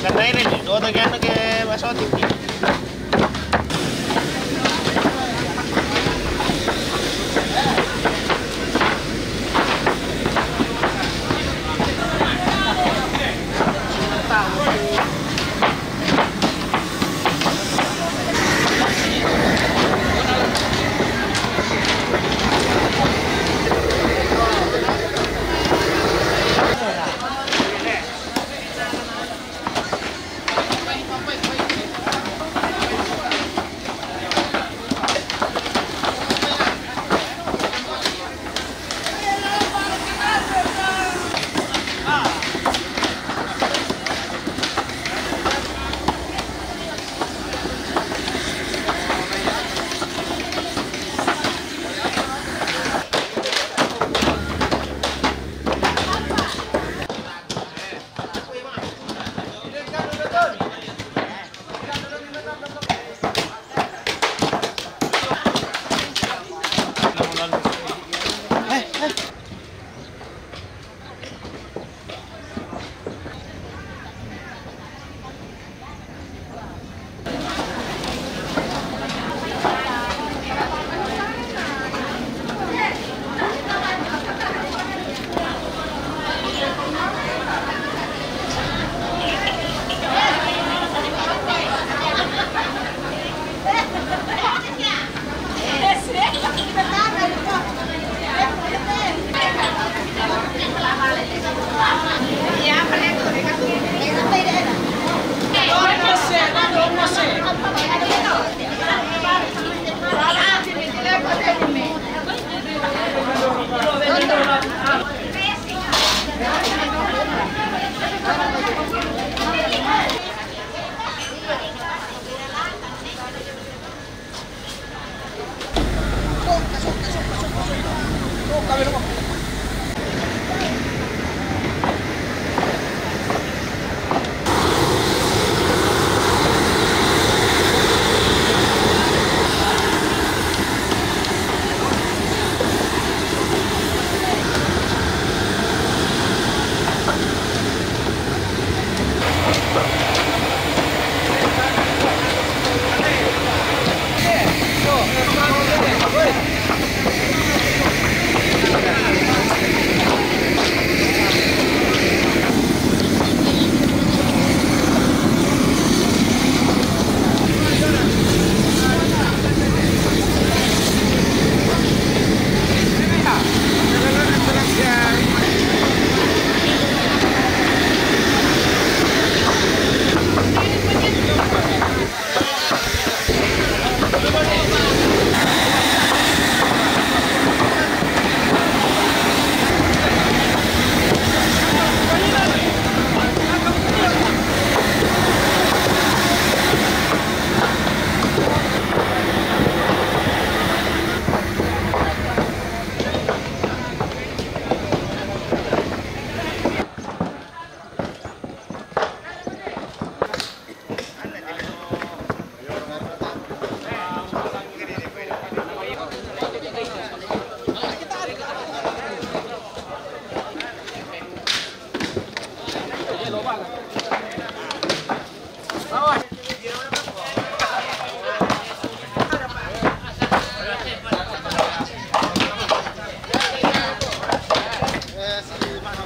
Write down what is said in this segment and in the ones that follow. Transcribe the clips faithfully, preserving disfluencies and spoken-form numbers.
Kataire ni, do do gano ke maso tiki.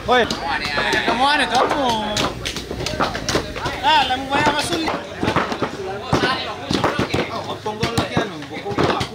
Woi, kamu ada kamu. Ah, lamu banyak masuk ni. Potong gol lagi anu, bokong gol aku.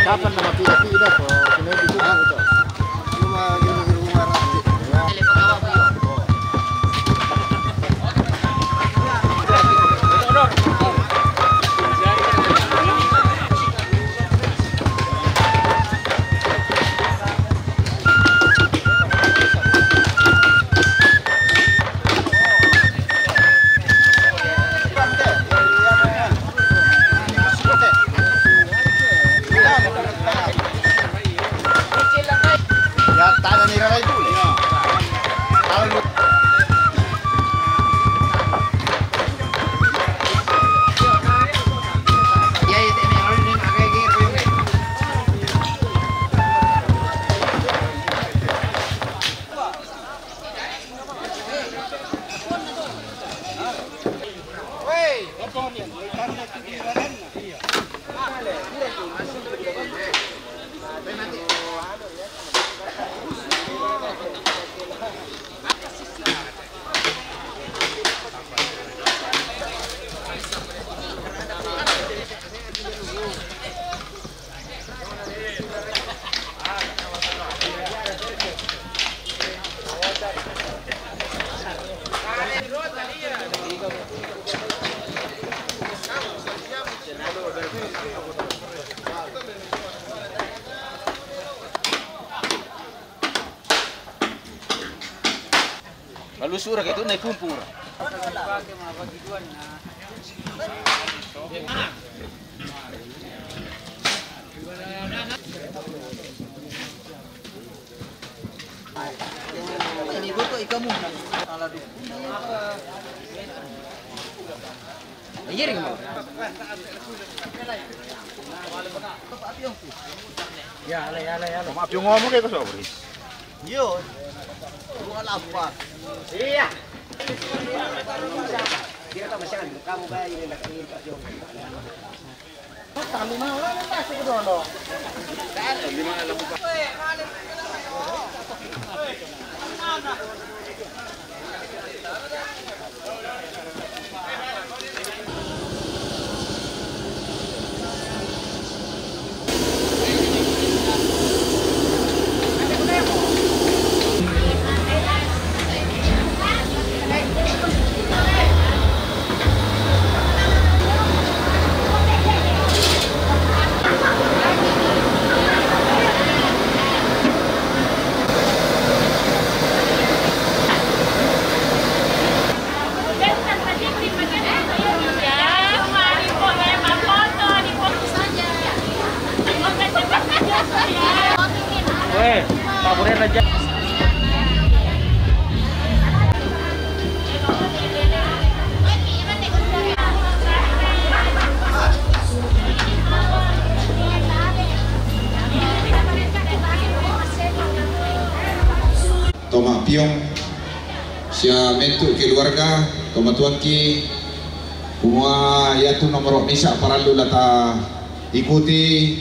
Kapan nama tidak tidak kok? Kena dulu gitu. Cuma gitu-gitu marah. Lalu sura itu naik kumpul. Ini butuh ikan muna. Salah dukun. Iring mo. Ya, ala, ala, ala. Maaf, yung ngomong kayo ko, sobri. Yun. Wala pa. Iya. Kita masih kan, kamu kayak ini nak ini. Siya mentu keluarga, tomatuangki, kumua yatu nomoro misa parallu la ta ikuti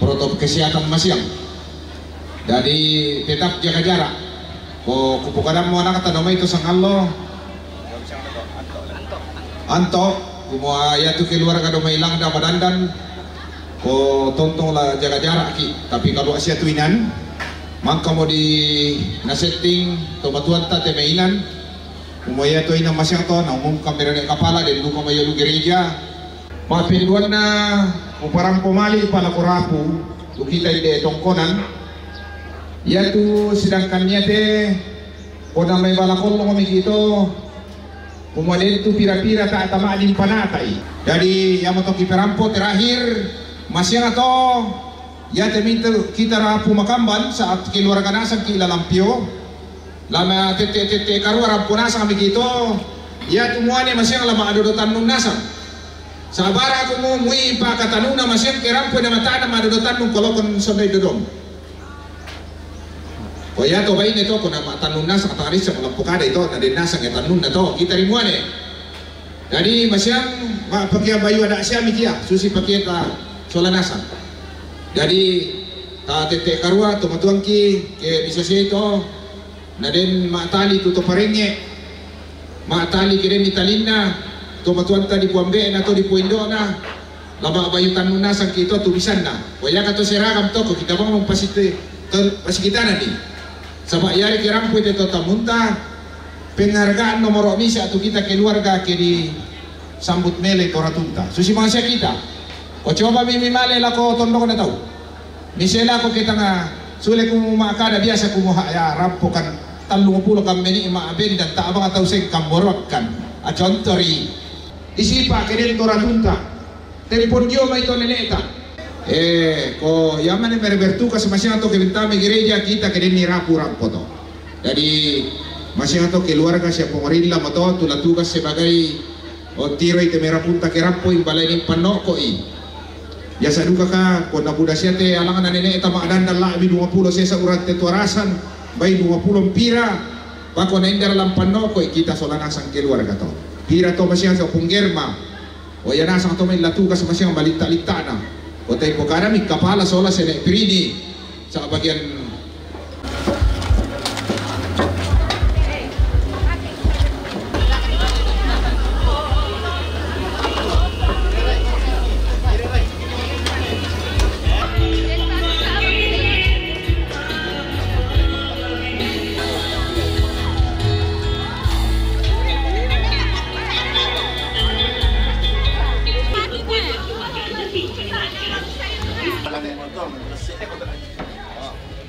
protokol kesehatan masiang. Jadi tetap jaga jarak. Ko kupokadammu anakta do mai to sangallo, Anto, kumua yatu keluarga do mai langda madandan, ko tontong la jaga jarakki. Tapi kalau asia tu inan, mangkamo di nasetting tomatuanta te mai inan, kumua yatu inan masiang to, naumumkan mi ro ne kapala, den duka mai olu gereja. Mapinduanna, muparampo mali pala ko rapu, tu kita ide tongkonan. Yatu sedangkan niate, ko na mai bala kollong miki to, kumua den tu pira-pira ta tama di panatai. Jadi, yamo to kiperampo terakhir, masiang to, yate minta kita rapu makamban saat keluarga nasang ki la lampio, lama tette-tette karua rapu nasang miki to, yatu muane masiang lama adodo tannun nasang. Sabara kumu mui pakatanuna masiang kerampo na matana madodo tannun kolokon sondai dodong. Ko iya to baine to, ko na ma tannun nasang, tangari sa ko lampokada ito, na den nasang e tannunna to, kita rimuane. Jadi masiang ma pakia bayu ada siami kia, susi pakia ta sola nasang. Jadi ta tette karua, tomatuangki, ke bisa sia to, na den ma tali tu to parenge, ma tali ke den di talinna, tomatuanta di puambe na to di puindona, lama bayu tannun nasang ki to tu bisanna. Ko iya ka to seragam to, ko kita bangun pasite, to pasikitana ni. Saba yari kerampo ite to tamunta, penghargaan nomoro misa tu kita keluarga ke di sambut mele to ratunta. Susi mangsia kita. Ko coba mi male lako tondok na tau. Misela ko kita nga sule kumu makada biasa kumu ha ya rampo kan tallung pulo kan meni ma bendan ta abang atau seng kan borok kan. A contori. Isi pa ke den to ratunta. Tempon dio mai to neneta. Eh, ko yamane mere bertugas masiang to ke bentame gereja kita ke den ni rapu rampo to. Jadi masiang to keluarga sia pomorilla mato tula tugas sebagai o tiro ite merapunta ke rampoi balai ni pannoko i. Biasa duka ka ko na buda siate alangna nene eta ma dandan la mi dua pulo sesa urat te tuarasan bai dua pulo pira. Pako na indar lampan noko i kita sola nasang keluarga to. Pira to masiang so punggerma. O iya nasang to mai la tugas masiang balitta-littana. Ko tai pokada mi kapala sola sene pirini. Sa bagian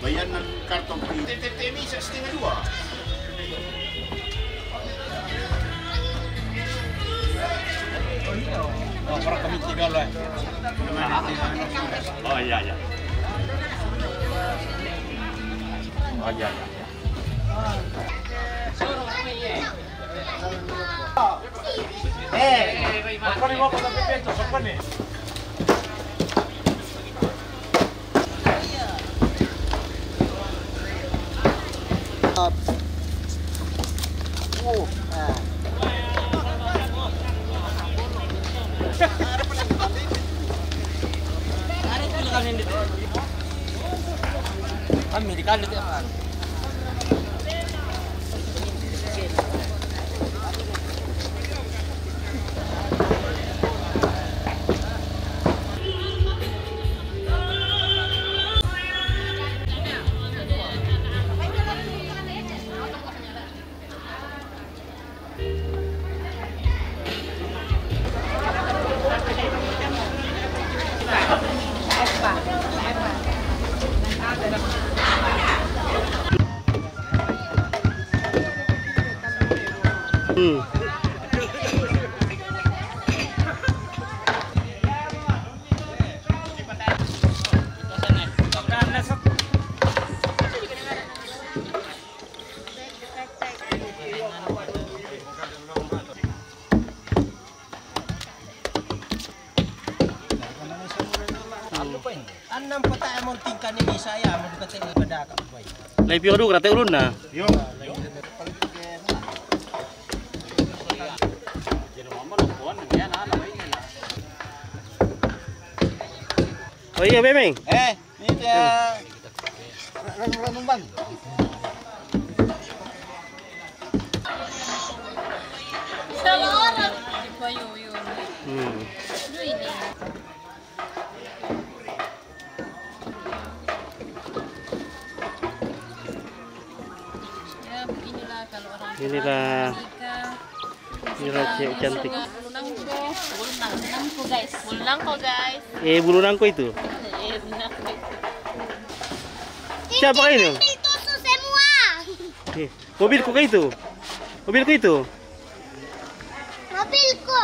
Bayanan karton. T T T misa setengah dua. Oh, orang kami tiga lah. Oh, iya, iya. Oh, iya, iya. Eh, apa ni mau kata pepe tu? Apa ni? Kami di kandut ya, Pak. Annang pata mon tingkan ini saya mau dikata ibadah kak bai. Lai pio du kata ulun na. Yo. Paling ke Oh iya, Bemeng. Eh, ini dia. Renung-renung, Bang. Hmm. Ya, beginilah kalau orang Inilah. Inilah cewek cantik. Bulu nangko. Bulu nangko, guys. Bulu nangko, guys. Eh, bulu nangko itu. Eh, bulu nangko itu. Siapa ini? Itu semua. Eh, mobilku kah itu? Mobilku itu? Mobilku.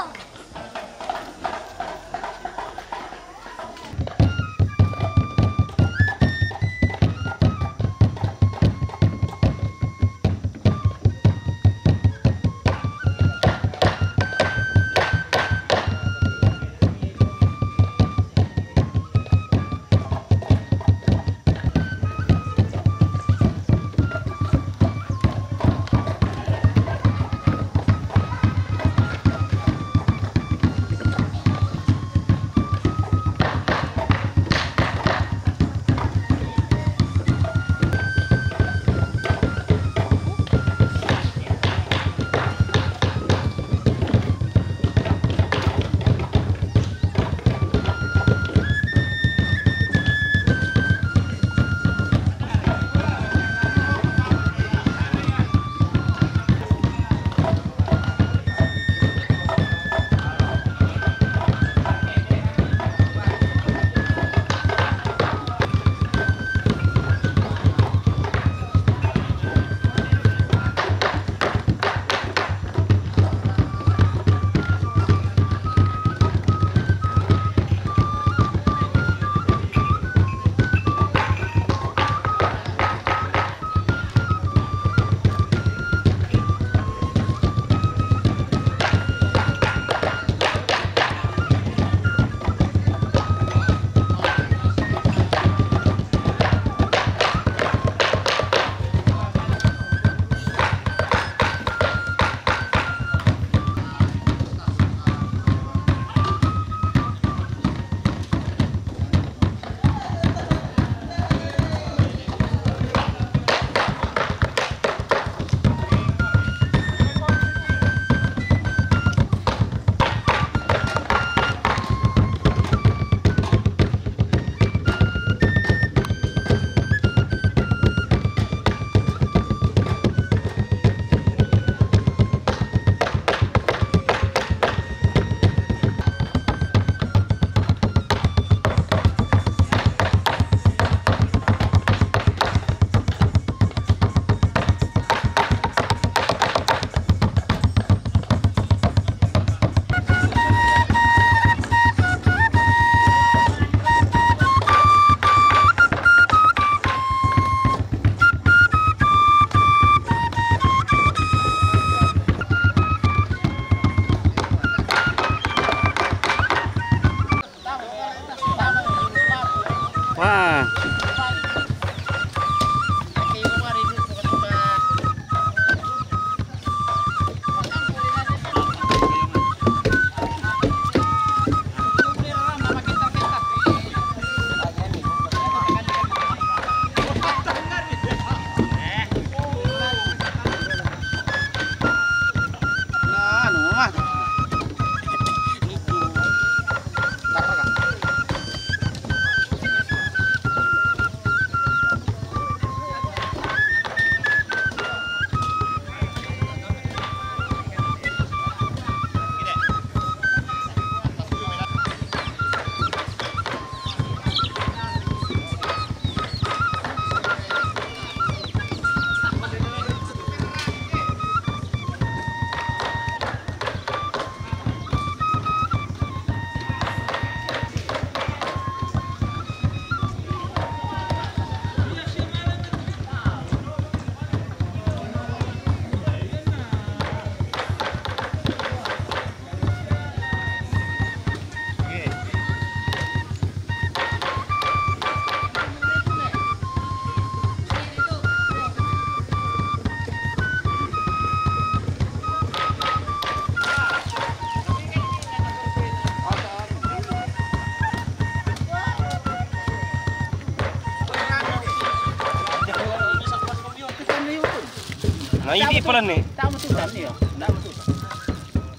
Ini pelan nih. Tak masukkan nih, ya. Tak masukkan.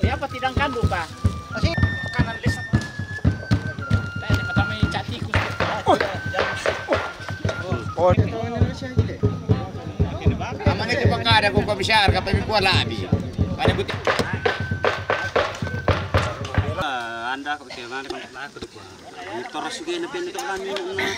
Ya, apa tidak kandung, Pak? Masih kanan les. Eh, pertama ini cak tikus. Oh. Aman itu, Pak, ada kuka besar, kapal kuat lah, abi. Pada putih. Anda kok bisa mana, kok nak aku tuh, Pak? Terus juga ini pintu kami, nah.